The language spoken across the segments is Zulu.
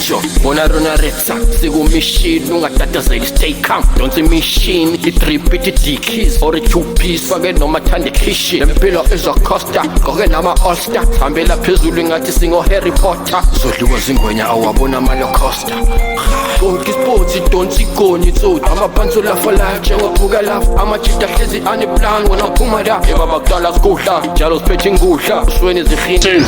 Sure, bona rona retsa sikumishini ungatatazeli, stay calm, donsa imishini i-drip ithi dickies or i-two piece, fake noma thanda ikhishi, lempilo izocosta, gqoke nama-all-star, hambela phezulu ingathi singo-Harry Potter, zodliwa zingwenya awabona amalocosta, konke isipotsi donsa igoni itsoti amapantsula for life njengophuka lapha amajita hlezi aneplan wona phuma la ebaba kudala sigudla njalo siphethe ingudla usweni zihini.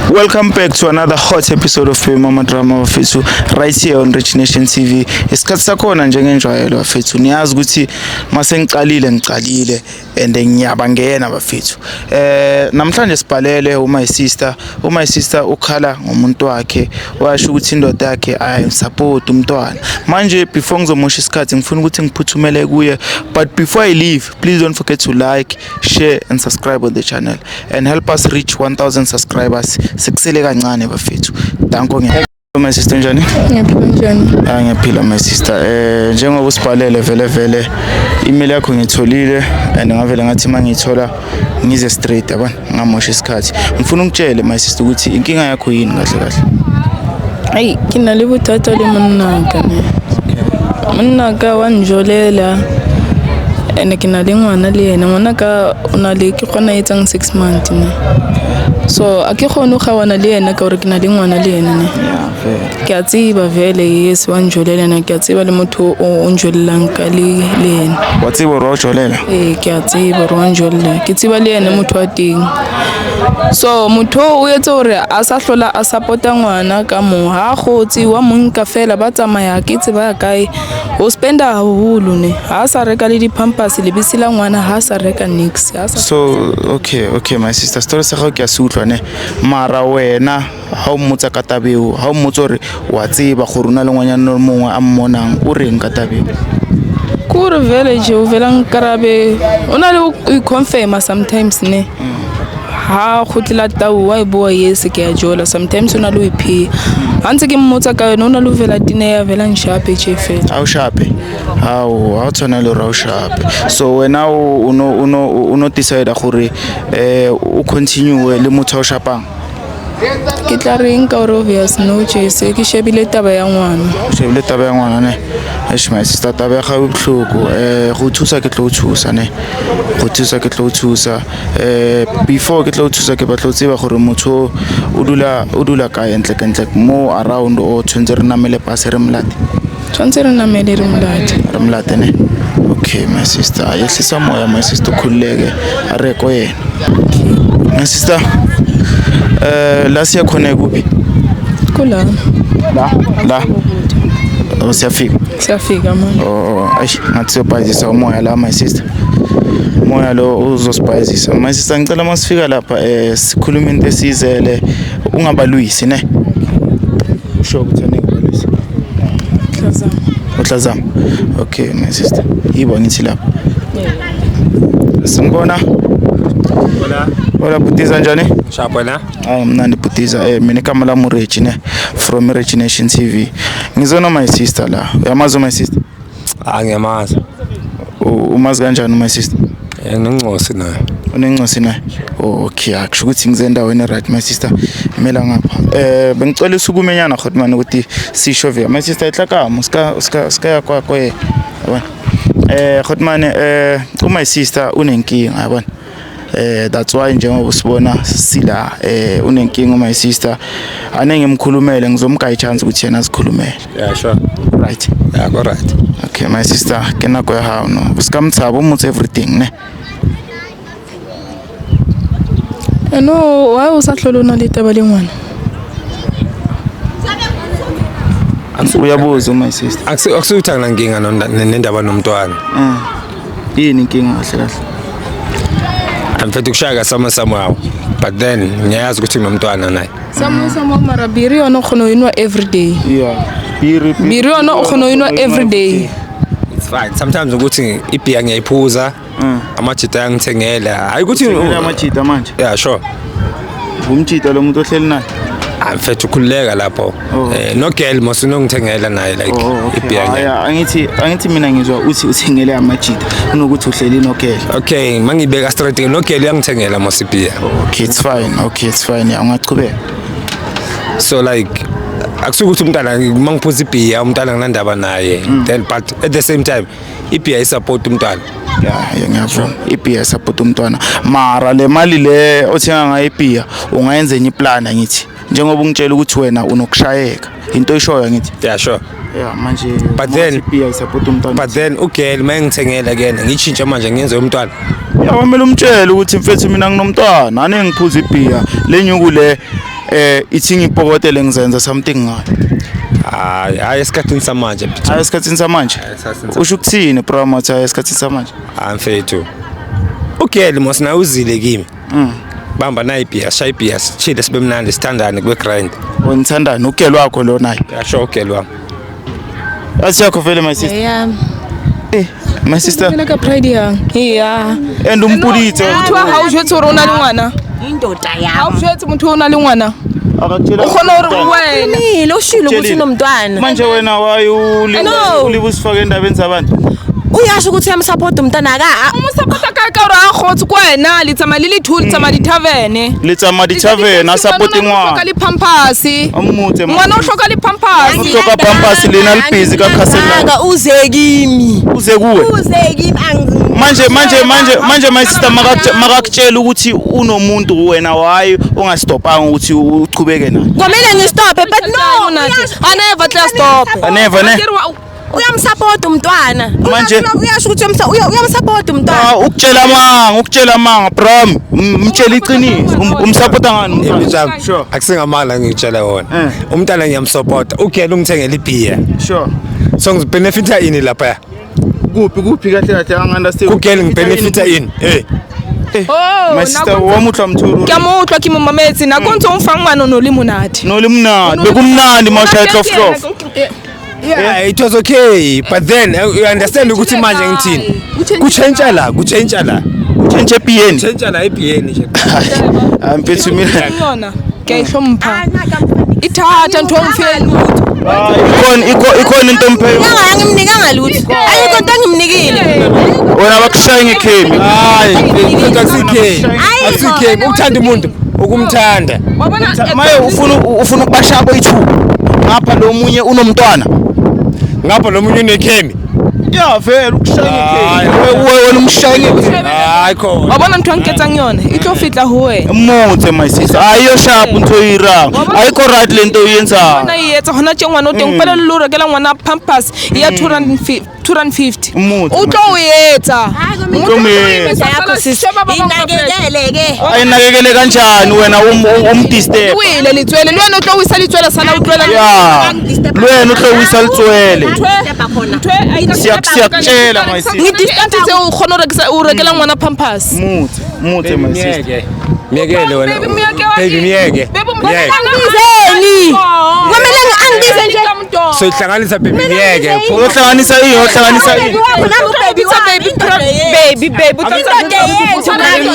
Welcome back to another hot episode of Baby Mama Drama bafethu, right here on Rich Nation TV. Isikhathi sakhona njengenjwayelo bafethu, niyazi ukuthi mase ngicalile ngicalile and ngiyabangena bafethu. Namhlanje sibhalele uma sister, uma sister ukhala ngomuntu wakhe, washo ukuthi indoda yakhe ayimsupport umntwana. Manje before ngizomosha isikhathi ngifuna ukuthi ngiphuthumele kuye, but before I leave, please don't forget to like, share and subscribe on the channel and help us reach 1000 subscribers. Sikusele kancane bafethu. Danko nge. My sister, njani? Ngiyaphila, njani? Ah, ngiyaphila my sister. Njengoba usibhalele vele vele email yakho ngitholile and ngavele ngathi mangithola ngize straight, yabona, ngamosha isikhathi. Ngifuna ungitshele my sister ukuthi inkinga yakho yini kahle kahle. Ai, ke na le bothata le monnaka ne. Monnaka wa njolela ene ke na le ngwana le yena, ngwanaka o na le ke kgona etsang 6 months ne. So a ke kgone go gawana le yena ka gore ke na le ngwana le yena ne. Yeah, fair. Ke a tseba vele, yes, wa njolela ne, ke a tseba le motho o njolelang ka le yena. Wa tseba hore wa o jolela? Ee, ke a tseba gore wa njolela, ke tseba le yena motho wa teng. So motho o etse hore a sa hlola a support-a ngwana ka mo ha kgotse wa monka fela ba tsamaya ke tseba ya kae o spenda haholo ne, ha sa reka le di-pampers, lebese la ngwana ha sa reka nix, ha sa. So okay my sister, story sa gago ke a se utlwa ne, mara wena ha o mmotsa ka tabeo, ha o mmotsa hore wa tseba gore o na le ngwanyana o mongwe a mmonang, o reng ka tabeo? Kore vele je o vela nkarabe o na le ho i-confirma sometimes ne, ha kgutlela tau wa e boa, yes, ke a jola. Sometimes o na le ho ipheya ha ntse ke mmotsa ka yona, o na le ho vela tineya vela nshape tje fela. Ha o shape hao, ha o tshwana le hore ha o shape, so wena o no decide gore o continue le motho a o shapang? Ke tla reng ka gore obvious no tje se ke shebile taba ya ngwana. O shebile taba ya ngwana ne. Eish, my sister, taba ya gago e bohloko. Go thusa ke tlo o thusa ne, go thusa ke tlo o thusa. Before ke tlo o thusa ke batla o tseba gore motho o dula kae ntle ntle mo around, o tshwanetse re namele pase re molate? Tshwanetse re namele re molate. Re molate ne. Okay my sister, yehlisa moya my sister, ukhululeke, a re ko yena my sister. La siya khona kuphi? Kula. La la, oh, siyafika. Siyafika manje. Oh, eish, ngathi siyobhayizisa umoya la my sister, umoya lo uzosibhayizisa my sister. Ngicela masifika lapha sikhulume into esizele, ungabalwisi ne, usho ukuthi anike balwisi. Hlazama. Uhlazama. Okay my sister, yibo ngithi lapha singibona. Hola. Hola butiza, njani? Sharp, wena? Hayi, mnandi butiza. Mina igama lami uRegi ne, from Regi Nation TV. Ngizona my sister la, uyamazi my sister? Ah, ngiyamazi. Umazi kanjani my sister? Nginoncosi naye. Unencosi naye. Oh, okay, akusho ukuthi ngize endaweni right my sister. Mela ngapha. Bengicela usukumenyana khotman ukuthi sisho via. My sister itlakamo ska ya kwa kwe. Yabona. Khotman, my sister unenkinga, yabona. That's why njengoba usibona sila, unenkinga my sister. Ane ngimkhulumele, ngizomgaya chance ukuthi yena azikhulumele. Yeah, sure. Right. Yeah, go right. Okay my sister, ke nako ya hao no. Usikamthaba umuthe everything ne. No, why o sa hlole o na le taba le ngwana? Uyabuza my sister. Akusukuthi anginankinga nendaba nomntwana. Yini inkinga kahle kahle? Mfethu kushaya sama somehow. But then ngiyazi ukuthi nginomntwana naye. Samo samo, mara biri yona o kgona ho enwa every day. Yeah. Biri. Biri yona o kgona ho enwa every day. It's fine. Sometimes ukuthi ibhiya ngiyayiphuza. Amajita ayangithengela. Hayi ukuthi Uthengela amajita manje. Yeah, sure. Umjita lo muntu ohleli naye. Ah, mfethu khululeka lapho. Oh. No girl mos unongithengela naye like Oh, okay. ibhiya. Hhayi, angithi mina ngizwa uthi uthengele amajita kunokuthi uhleli nogirl. Okay, mangibeka straight, no girl uyangithengela mos ibhiya. Okay, it's fine. Okay, it's fine. Yeah, ungachubeka. So like Akusuke ukuthi umntana uma ngiphuza ibhiya umntana nginandaba naye, then but at the same time ibhiya isupport umntwana. Ya, ngiyavuma, ibhiya support umntwana, mara le mali le othenga ngayo ibhiya ungayenza enye iplan. Angithi njengoba ungitshela ukuthi wena unokushayeka, into oyishoyo angithi? Yeah, sure. Ya, manje But then- ibhiya isupport umntwana. But then ugirl uma engithengela kuyena ngitshintshe manje ngenze umntwana. Ya, kwamele umtshele ukuthi mfethu, mina nginomntwana, ane ngiphuza ibhiya le nyuku le, ithi ngipokotele ngizenza something ngayo. Hayi, hayi, esikhathini samanje. Hayi, esikhathini samanje. Esikhathini Usho ukuthini, bro, mathi hayi esikhathini samanje? Hayi mfethu, ugirl mos nawe uzile kimi, bamba nayi ibhiya, shaya ibhiya, sithile, sibe mnandi, sithandane, kube grand. Wena nithandani, ugirl wakho lo naye? Yeah, sure, ugirl wami. Athi yakho vele, my sister? Yeah. My sister. Phela ka pride yang yeah. And umpulitse. Motho wa ha o jwetse hore o na le ngwana? Indoda Ha yami. o jwetse motho o na le ngwana, Akakutshela? o kgona hore wena Umile ushilo ukuthi Utshelile. unomntwana. Manje wena waye No. ulibe usifake endabeni zabantu. Uyasho ukuthi uyamsupport umntana aka. O mo support-a kae ka hore a kgotse ko wena le tsamaya le le two, le tsamaya di-tavern. Le tsamaya di-tavern, a support Ngwana o hloka ngwana. le-pampers. Amuthe. Ngwana o hloka le-pampers. Uhloka pampers, lena libhizi ka-Castle. Anga uze kimi. Uze kuwe. Uze kimi angi. Manje my sister, makakutshela ukuthi unomuntu, wena waye ungastopanga ukuthi uchubeke naye? Kwamele ngistop, but no. A never tla stop. A never, ne? Uyamsupport umntwana. Manje- Uyasho ukuthi uyamsupport umntwana. Ah, ukutshela amanga, ukutshela amanga, bro. Mtshela iqiniso. Umsupporta ngani umntwana? Mtshana, Sure. akusingamala ngitshela wona. Eh. Umntana ngiyamsupporta, ugirl ungithengela ibhiya. Sure. So ngibenefita ini lapha? Kuphi kahle kahle, angi-understand. Kugirl ngibenefita ini? Eh. Oh, My sister, nako- wamutlwa mthuru. Ke a mo utlwa, ke mo mametse nako ntse o mfang ngwana o ne o le monate. No le mnandi, bekumnandi mawushaya tlof tlof. Yeah, it was okay, but then you understand ukuthi manje ngithini? Kutshentsha la, kutshentsha la. Utshentshe ebhiyeni. Tshentsha la ebhiyeni nje. Hayi mfethu, mina Yona ke a e hlompha, e thata ntho e mfe lutho. Ikhona ikhona into emphe. Nganga angimnikanga lutho. Ayikho into engimnikile. Wena bakushaya ngekhemi. Hayi, kodwa akusikhemi. Akusikhemi ukuthanda umuntu, ukumthanda. Wa bona. Maye ufuna ukubashaya boyi-two, ngapha lo munye unomntwana. Ngapha lo munye unekhemi. Ya, vele ukushaya Hayi. ngekhemi. Wena umshaya ngekhemi. Hayi khona. Wa bona ntho a nketsang yona e tlo fetla ho wena. Muthe, my sister, ayiyo sharp into oyirang, ayikho right le nto oyenzayo. Ona e etsa hona tje ngwana o teng pele le o rekela ngwana pampers ya 250 250. Muthe, O tlo o etsa. O tlo mo etsa. Yakho sisi. Inakekele ke. Ayinakekele kanjani wena umdisturb? Wele letswele le wena o tlo o isa letswele sala o tlohela. Ya, le wena o tlo wisa letswele. Siyakutshela, my sister. Ngidistance tse o kgona ho rekisa o rekela ngwana pampers. Muthe, muthe, my sister. Miyeke. Miyekele wena. Baby, miyeke wa Baby eng? miyeke. Baby, Miyeke. Angibizeni. Kwamele angibize nje. So ihlanganisa baby miyeke. Uyohlanganisa ini? Uyohlanganisa ini? Baby wakho nami, baby wami. Baby, baby, Indoda yethu nami.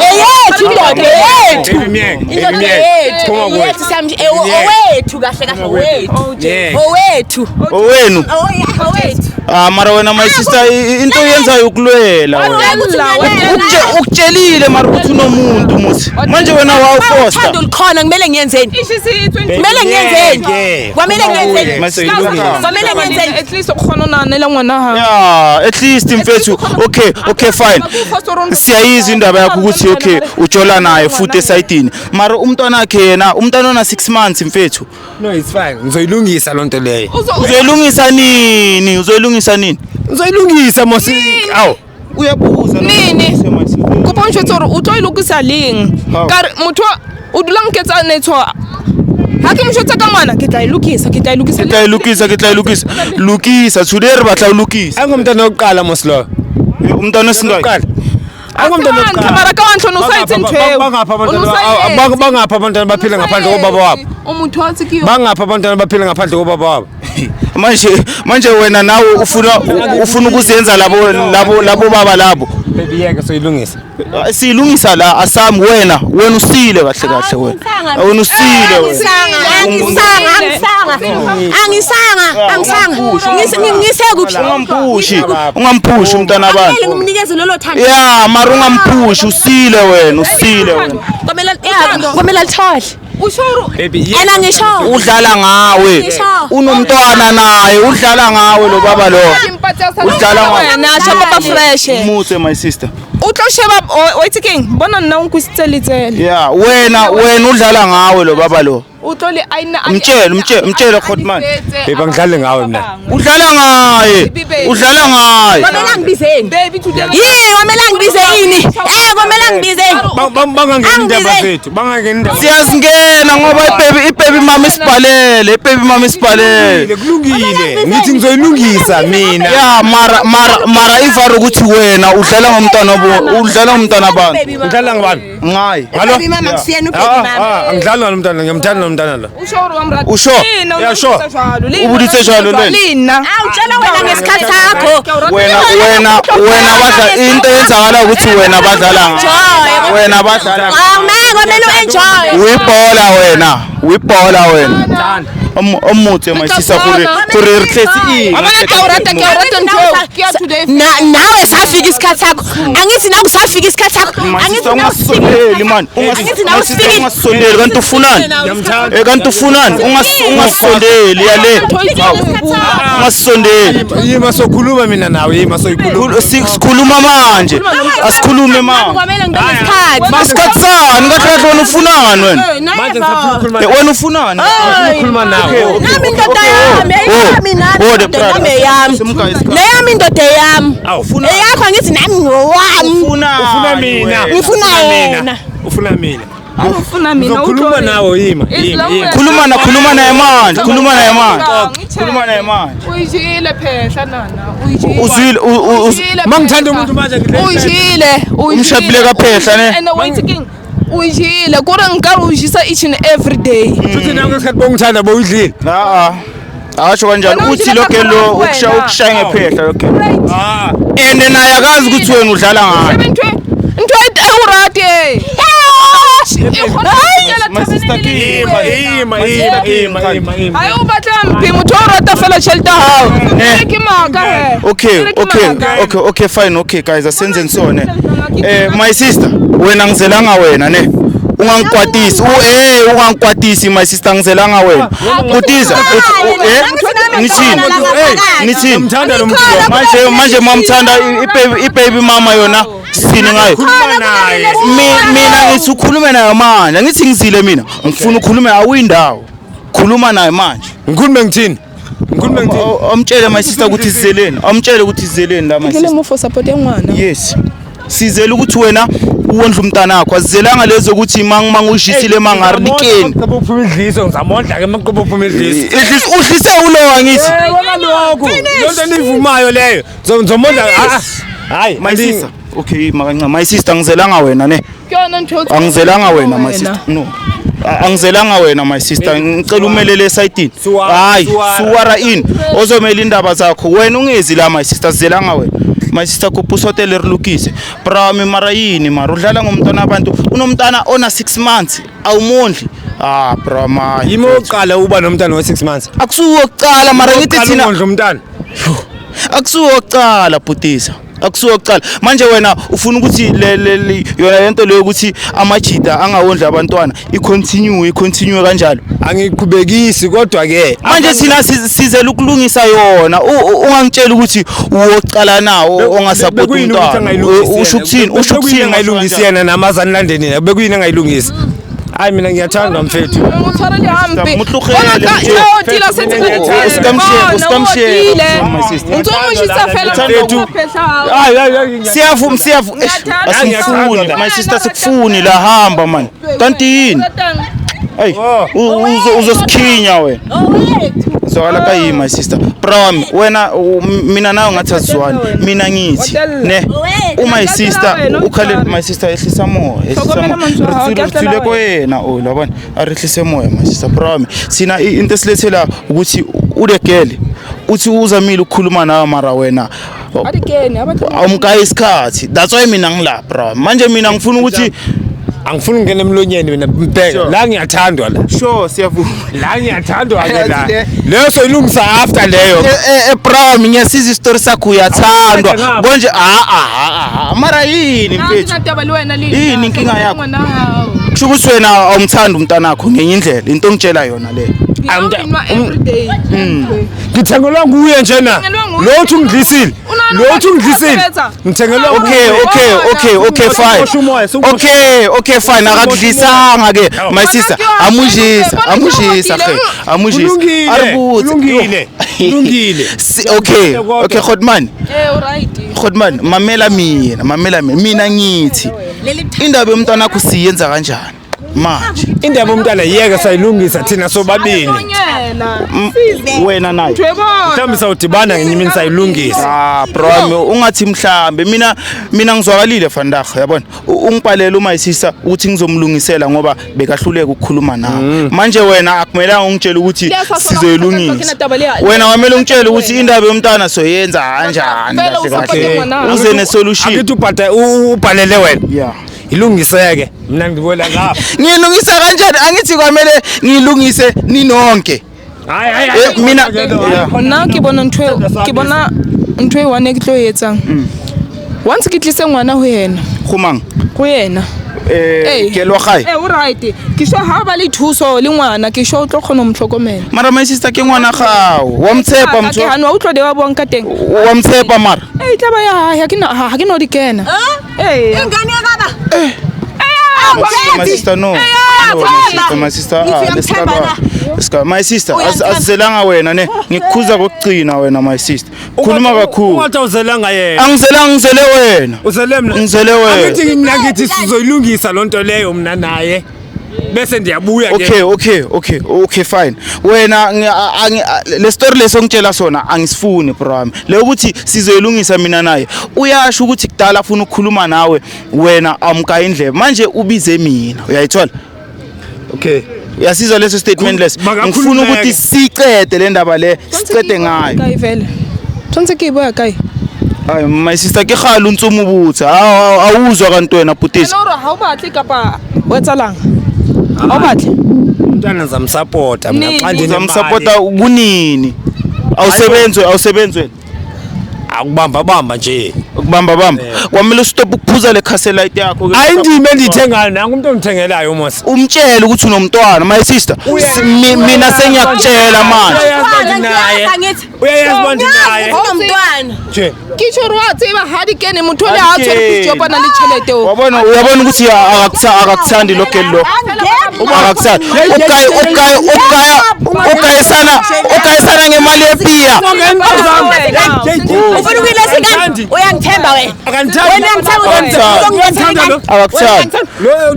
Eyethu indoda yethu. Baby miyeke. Baby Indoda miyeke. yethu. Phuma kuwe. Yethu sami owethu kahle kahle owethu. Miyeke. Owethu. Owenu? Owethu. Ah, mara wena, my sister, into oyenzayo ukulwela wena. Ukutshelile mara ukuthi unomuntu muthi, manje wena wawufosta. Uthando lukhona, kumele ngiyenzeni? Kumele ngiyenzeni? Miyeke. Kwamele ngiyenzeni? My sister. Kwamele ngiyenzeni? At least o kgona ho nahanela ngwana hao. Yeah, at least mfethu, okay, fine. Siyayizwa indaba yakho ukuthi okay, ujola naye futhi esayidini. Mara umntwana wakhe yena, umntwana ona 6 months, mfethu. No, it's fine. Ngizoyilungisa lonto leyo. Uzoyilungisa nini? Uzoyilungisa nini? Ngizoyilungisa mos. Aw. Uyabuza. Nini? Kopa o njwetse hore o tlo e lokisa leng. How? Ka re motho o dula nketsa netsho ha ke mo jwetsa ka ngwana, ke tla e lokisa, ke tla e lokisa. Ke tla e lokisa, ke tla e lokisa. Lokisa, today re batla o lokisa. Angumntana wokuqala mos lo. Umntwana osingaki? Wokuqala. Angumntana wokuqala. Mara ka wa ntlho, o sa etse ntho eo. Bangapha O no sa abantwana, etse. bangapha abantwana baphila ngaphandle kobaba wabo? O motho wa tse ke yo. Bangapha abantwana baphila ngaphandle kobaba wabo? Manje wena nawe ufuna ukuzenza labo baba labo. Baby yeke, soyilungisa. Siyilungisa la asami, wena usile kahle kahle, wena usile wena. Angisanga, angisanga, angisanga, angisanga. Ngisekuphi? Ungamphushi, ungamphushi umntwana Kumele abantu. ngimnikeze lolo thando. Ya, mara ungamphushi, usile wena, usile wena. Kwamele, yeah, kwamele alithole. Usho uri Baby, And angisho. Udlala ngawe. Ngisho. Unomntwana naye, udlala ngawe lo baba lo. Udlala ngawe. wena shapa pa fresh. Mutse my sister. O tlo sheba o itse keng? Bona nna o nkwisitse letsele. Yeah, wena wena udlala ngawe lo baba lo. O tlo le aina Mtshele, mtshele, mtshele Khotman. Baby, angidlali ngawe mina. Udlala ngaye. Udlala ngaye. Kwamele angibizeni. Baby today. Yini kwamele angibize yini? Eh kwamele angibizeni. Bangangeni indaba Angibize. zethu, bangangeni indaba. Siyazingena ngoba ibaby ibaby mama isibhalele, ibaby mama isibhalele. Kulungile. Ngithi ngizoyilungisa mina. Yeah, mara mara mara ivara ukuthi wena udlala ngomntwana bo, udlala ngomntwana abantu. Ngidlala ngibani? Ngaye. Ngalo? Baby mama kusiyena ubaby Ah, mama. ah, angidlali nalo mntana, ngiyamthanda lo mntana lo. Usho uri wamrata. Usho? Lina, Yeah, sure. jwalo. Lina, Ubuditse jwalo lena. Lina. Awu tshela wena ngesikhathi sakho. Wena wena wena badla into eyenzakala ukuthi wena badlala ngawe. Wena badlala ngawe. Awu meke kwamele u-enjoy. Uyibhola wena, uyibhola wena. Omutse my sister gore gore re tletse eng? Wa bona ke a o rata, ke a o rata ntho eo. Ke ya today. Na nawe safika isikhathi sakho. Angithi nawe kusafika isikhathi sakho. My Angithi sister nawe ungasondeli man. Angithi nawe My sister usifikile. ungasondeli kanti ufunani? Ngiyamthanda. Eh kanti ufunani? Ungasondeli yale. Ungasondeli. Yima sokhuluma mina nawe, yima soyikhuluma. Sikhuluma manje. Asikhulume manje. Kwamele ngibe nesikhathi. Isikhathi sani kahle kahle wena ufunani wena? Manje ngisafuna ukukhuluma. Eh, Wena ufunani? Ukukhuluma nawe. Nami indoda yami, eyami nami Oh, the indoda yami brother. eyami. Simka isikhathi. Leyami indoda eyami. Awu. Eyakho angithi nami ngowami. Ufunani? Ufuna mina. wena? Ngifuna Ufuna yena. mina. Ufuna mina. Ufuna mina Ngizokhuluma uthole. nawe yima. It's Yima. long yima. Khuluma na khuluma naye manje, khuluma naye manje. Ngitshele. Khuluma naye manje. Uyijile phehla nana. Uyijile. Uzwile Uyijile Mangithanda phehla. umuntu manje ngilele. Uyijile. Uyijile. Umshapile kaphehla, ne? And wait king. Uyijile. Kore nka re o jisa each and every day. Futhi nawe ngesikhathi bongithanda bowudlile. Ah. Akasho kanjalo Wena uthi ujile lo girl lo kakhulu ukushaya wena. ukushaya ngephehla lo girl. Right. Ah. And naye akazi ukuthi wena udlala ngaye. Shebe ntho ntho e o rate. My sister ke Yima, yima, yima, yima, yima, yima. Hayi o batla mpe motho o rata fela tšhelete ya gago. Eh. Ke maaka he. Okay, Ke okay, maaka. okay, okay, fine, okay guys, asenzeni sone. Eh my sister, wena ngizelanga wena ne. Ungangikwatisi, u eh ungangikwatisi my sister ngizelanga wena. Kutiza, eh ngithini? Ngithini? Ngiyamthanda lo muntu. Manje manje mamthanda ibaby ibaby mama yona sithini ngayo? Khuluma naye. Mina ngithi ukhulume naye manje, angithi ngizile mina. Ngifuna ukhulume awuyindawo. Khuluma naye manje. Ngikhulume ngithini? Ngikhulume ngithini? Amtshele my sister ukuthi sizeleni. Amtshele ukuthi sizeleni la my Ke le sister. mo for support ya ngwana. Yes. Sizele ukuthi wena uwondla umntana wakho. Asizelanga lezo ukuthi mang mang ushisile mangarikeni. Maqobo uphuma idliso, ngizamondla ke maqobo uphuma idliso. Idlisa udlise ulowa ngithi. Kalokho. Lonto nivumayo leyo. Ngizomondla. Ah, Hayi, My sister. Okay, makanca. My sister ngizelanga wena ne. Ke yona ntho eo- Angizelanga wena my sister. No. Angizelanga wena my sister. Ngicela umelele esayidini. Suwara, Hayi, suwara. suwara in. Ozomela indaba zakho. Wena ungezi la my sister, sizelanga wena. My sister kupusotele re lokise. Bra mi mara yini mara udlala ngomntwana abantu. Unomntana ona 6 months awumondli. Ah bra man. Yimi oqala uba nomntana we-6 months. Akusuwo kuqala mara ngithi Oqala thina ungondla umntana. akusuwo kuqala bhutisa. Akusuwo kuqala. Manje wena ufuna ukuthi le le yona lento leyo ukuthi amajita angawondli abantwana i continue i continue kanjalo. Angiqhubekisi kodwa ke Manje thina sizela ukulungisa yona. Ungangitshela ukuthi uwoqala nawo ongasupport Bekuyini ukuthi umntwana. angayilungisi Usho yena? ukuthini? Usho Bekuyini ukuthini? angayilungisi yena namazani landeni yena? Bekuyini angayilungisi? Hayi mina ngiyathanda mfethu. O tshwarele hampe. Mo tlogele, Bona ka- mtshele. no, tila setse Mina o O ska mshela, o ska mshela, my sister. Ntse o mo jisa fela Mfethu. phehla hao. Hayi hayi hayi. Siyavuma siyavuma. Eish, Ngiyathanda. Asimfuni my sister sikufuni la hamba man. Kanti yini? Ayi, uzosikhinya wena. Zwakala ka yini my sister. Bra wami wena mina nawe ngathi asizwani. Mina ngithi ne uma sister ukhale my sister ehlisa moya ehlisa Hlokomela moya. mantswe a hao, Re ke a tswile tlela ko yena o la bona a re hlise moya my sister. Bra wami sina into esilethela ukuthi ule girl uthi uzamile ukukhuluma nawe mara wena A di kene, ha batle- awumkayi isikhathi. That's why mina ngila bra. Manje mina ngifuna ukuthi Angifuni ukungena emlonyeni mina mbheka. Sure. La ngiyathandwa la. Sure, siyavuma. La ngiyathandwa ke la. Le- Leyo soyilungisa after leyo. Bra, ngiyasiza isitori sakho uyathandwa. Awuqede ngapha. Konje a a a mara yini mfethu? Taba le wena le Yini inkinga yakho? Ngwana hao. Kusho ukuthi wena awumthandi umntanakho ngenye indlela, into ongitshela yona le. Nginwa every day. Ngithengelwa nguye njena. Ngithengelwa nguye. Lo uthi ungidlisile. Unani Lo uthi ungidlisile. usebenza? Ngithengelwa Okay, nguye. okay, okay, okay, fine. Sewumosha umoya, sewumosha- Okay, okay, fine. Akakudlisanga ke my sister. Amujisa, amujisa ke. Amujisa. Kulungile, Aributse. kulungile, kulungile. Okay, okay, Godman. Eh, uright. Godman, mamela mina, mamela mina. Mina ngithi indaba yomntwana wakho siyenza kanjani? Manje Indaba yomntwana yeke sayilungisa thina sobabili. Onyela. wena naye. Jwebona. Mhlawumbe sawudibana ngenye imini sayilungisa. Ah bro wami ungathi mhlambe mina ngizwakalile vandag yabona ungibhalele uma isisa ukuthi ngizomlungisela ngoba bekahluleka ukukhuluma nawe manje wena akumelanga ungitshele ukuthi Leso sona sizoyilungisa taba leya- wena wamele ungitshele ukuthi indaba yomntwana soyenza kanjani Vele kahle usapothe kahle ngwana. uze ne solution Akithi ubhada ubhalele wena. yeah Ilungiseke. Mina ngibona ngapha. ngilungisa kanjani angithi kwamele ngilungise ninonke Hayi hayi. Eh, mina Yeah. Nna ke bona ntho e- ke bona ntho e one e ke tlo e etsang. Once ke tlise ngwana ho yena, gomang go yena. eh Ee. kelwa gae Eh, o right. Ke sure ha ba le thuso le ngwana, ke sure o tlo kgona ho mo hlokomela. mara my sister ke ngwana gago wa mtshepa Ka motho ke hane wa utlwa de wa buang ka teng. wa mtshepa mara Eh, taba ya hae ha ke na ha ke no di kena. Eh. Ingane yakaba. My sister, no. No, my sister, my sister, ah, Ngithi lesikaba. uyamthemba Lesikaba. My sister, Uyamthemba. asizelanga wena ne. Ngikukhuza kokugcina wena my sister. Khuluma kakhulu. Ungathi awuzelanga yena. Angizelanga ngizele wena. Uzele mina. Ngizele wena. Angithi mina ngithi sizoyilungisa lonto leyo mina naye. Bese ndiyabuya ke. Okay, okay, okay, okay fine. Wena le story leso ngitshela sona angisifuni bro wami. Le ukuthi sizoyilungisa mina naye. Uyasho ukuthi kudala afuna ukukhuluma nawe wena amka indlebe. Manje ubize mina. Uyayithola? Okay. Uyasizwa leso statement leso. Makakhulume Ngifuna ukuthi ke. sicede le ndaba le, sicede ngayo. Kae vele. Tshwanetse ke e boya kae? Hayi my sister ke kgale o ntse o mo botsa. Awuzwa kanti wena bhutisi. Ene hore ha o batle kapa o etsalang? Ha o batle? Umntwana ngizamsupporta mina Nini? xa ndinemali. Uzamsupporta kunini? Awusebenzi awusebenzi wena. Akubamba bamba nje. Ukubamba bamba. Kwamele ustop ukuphuza le castle yakho ke. Ayindimi endiyithengayo nangu umuntu ondithengelayo mos. Umtshele ukuthi unomntwana my sister. Mina sengiyakutshela manje. Uyayazi uba ndinaye. Uyayazi uba ndinaye. Unomntwana. Nje. Ke tjho hore wa tseba ha di kene motho ole Ha ha di tshwere kene. pitso na le tjhelete o. Wabona uyabona ukuthi akakuthandi lo girl lo. Akakuthandi. Ugaye ugaye ugaya ugayisana ugayisana ngemali yepiya. Ufuna ukuyilesa ingane? Uyangithemba wena. Akandithandi. Wena uyangithemba Akakuthandi. Uyangithanda lo. Akakuthandi.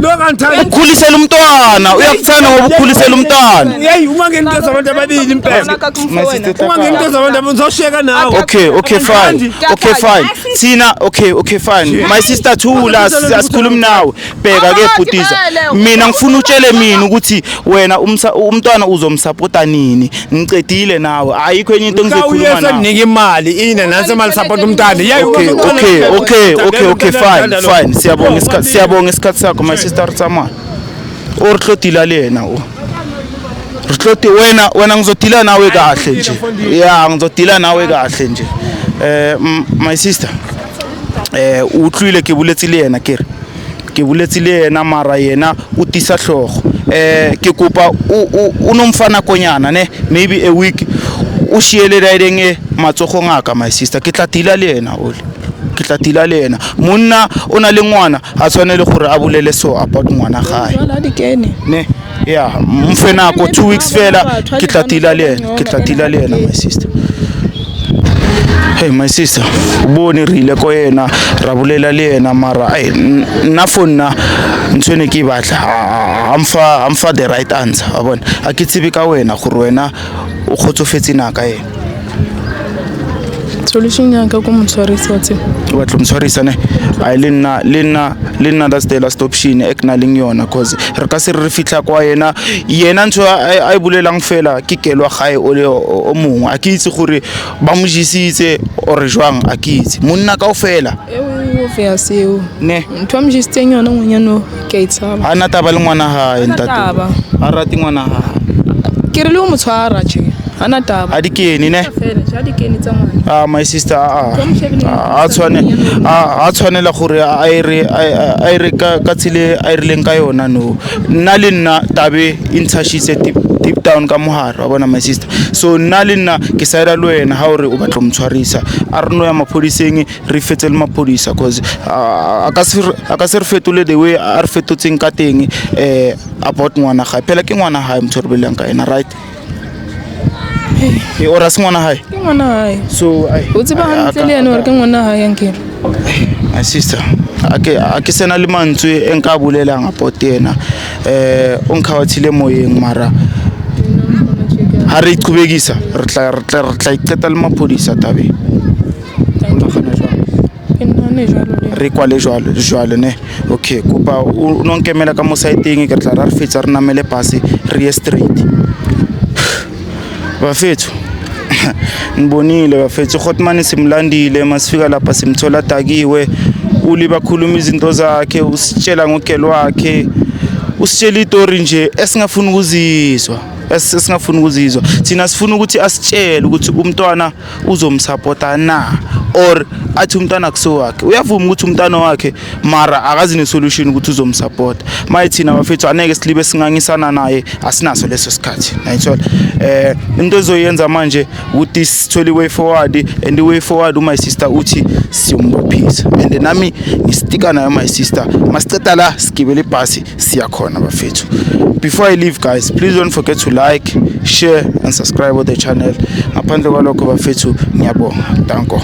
Lo akandithandi. Ukhulisela umntwana, uyakuthanda ngoba ukhulisela umntwana. Yeyi uma ngento zabantu ababili impela. My sister, Uma ngento zabantu ababili uzoshiyeka nawe. Okay, okay fine. Okay fine. Thina okay, okay fine. My sister thula asikhulumi nawe. Bheka ke bhutiza. Mina ngifuna utshele mina ukuthi wena umntwana uzomsupporta nini. Ngicedile nawe. Ayikho enye into Xa engizoyikhuluma uye nawe. sendinika imali ina nantsi imali support umntana. Yeyi Okay, okay, okay, okay, okay fine, fine. Siyabonga isikhathi, siyabonga isikhathi sakho my sister tsamaya. O re tlo dila le yena o. Re tlo wena wena ngizodila nawe kahle nje. Yeah, ngizodila nawe kahle nje. My sister. O utlwile ke boletse le yena ke re. Ke boletse le yena mara yena o tisa hlooho. Ke kopa o no mfa nakonyana ne maybe a week o shiele riding e matsogong a ka my sister ke tla dila le yena ole ke tla dila le yena monna o na le ngwana a tshwanele gore a bolele so about ngwana gae Jwale ha di kene. ne ya mfe nako 2 weeks fela ke tla dila le yena ke tla dila le yena my sister. Hey my sister o bone re ile ko yena ra bolela le yena mara ai nna for nna ntho ene ke e batla ha mfa the right answer wa bona a ke tsebe ka wena gore wena o kgotsofetse na ka yena. Solution ya ka ko mo tshwarisa wa tseba. O batla ho motshwarisa ne ai le nna le nna le nna that's the last option e ke nang leng yona cause re ka se re re fitlha kwa yena yena ntho a e bolelang fela ke kelwa gae o le o mongwe a ke itse gore ba mo jesitse or jwang a ke itse monna kaofela Eo Obvious eo. Ne. Ntho a mo jesitseng yona ngwanyana o, ke a e tshaba. Ha na taba le ngwana hae ntate. Taba. Ha rate ngwana hae. Ke re le ho mo tshwara tjhe. Ha na taba. Ha di kene ne. Fela tjhe ha di kene tsa ngwana. Ah, my sister, a tshwane a tshwanela gore a ere a ere ka tsile a irileng ka yona no. Nna le nna tabe e ntshashitse deep deep down ka mohare wa bona, my sister. So nna le nna ke side le wena ha ore o batla ho motshwarisa. A re no ya maphodiseng, re fetse le maphodisa, cause a ka se re fetole the way a re fetotseng ka teng about ngwana gae. Phela ke ngwana hae motho re bolelang ka ena, right? E ora se ngwana hae? Ke ngwana hae. So o tseba hantle le yena hore ke ngwana hae ankere. My sister, a ke sena le mantswe e nka bolelang about yena. O nkhawathile moyeng, mara ha re iqhubekisa re tla iqeta le maphodisa tabeng. O nagana jwang? Ke nahane jwalo le. Re kwale jwalo jwalo ne. Okay, kopa o no nkemela ka mo side-eng, ke tla ra re fetsa re namele bus re ye straight. Bafethu, ngibonile bafethu, Hotman simlandile, masifika lapha simthola dakiwe. Uli bakhuluma izinto zakhe, usitshela ngogelo wakhe, usitshela itori nje esingafuni ukuzizwa, esingafuni ukuzizwa. Thina sifuna ukuthi asitshele ukuthi umntwana uzomsupporta na, or athi umntwana kuso wakhe. Uyavuma ukuthi umntwana wakhe, mara akazi ne solution ukuthi uzomsupport. Maye thina bafethu aneke silibe singangisana naye, asinaso leso sikhathi. Nayithola into ezoyenza manje ukuthi sithole way forward, and the way forward my sister uthi siyombophisa, and nami ngistika nayo my sister. Masiceda la sigibele ibhasi siyakhona bafethu. Before I leave guys, please don't forget to like, share and subscribe to the channel. Ngaphandle kwalokho bafethu, ngiyabonga. Danko.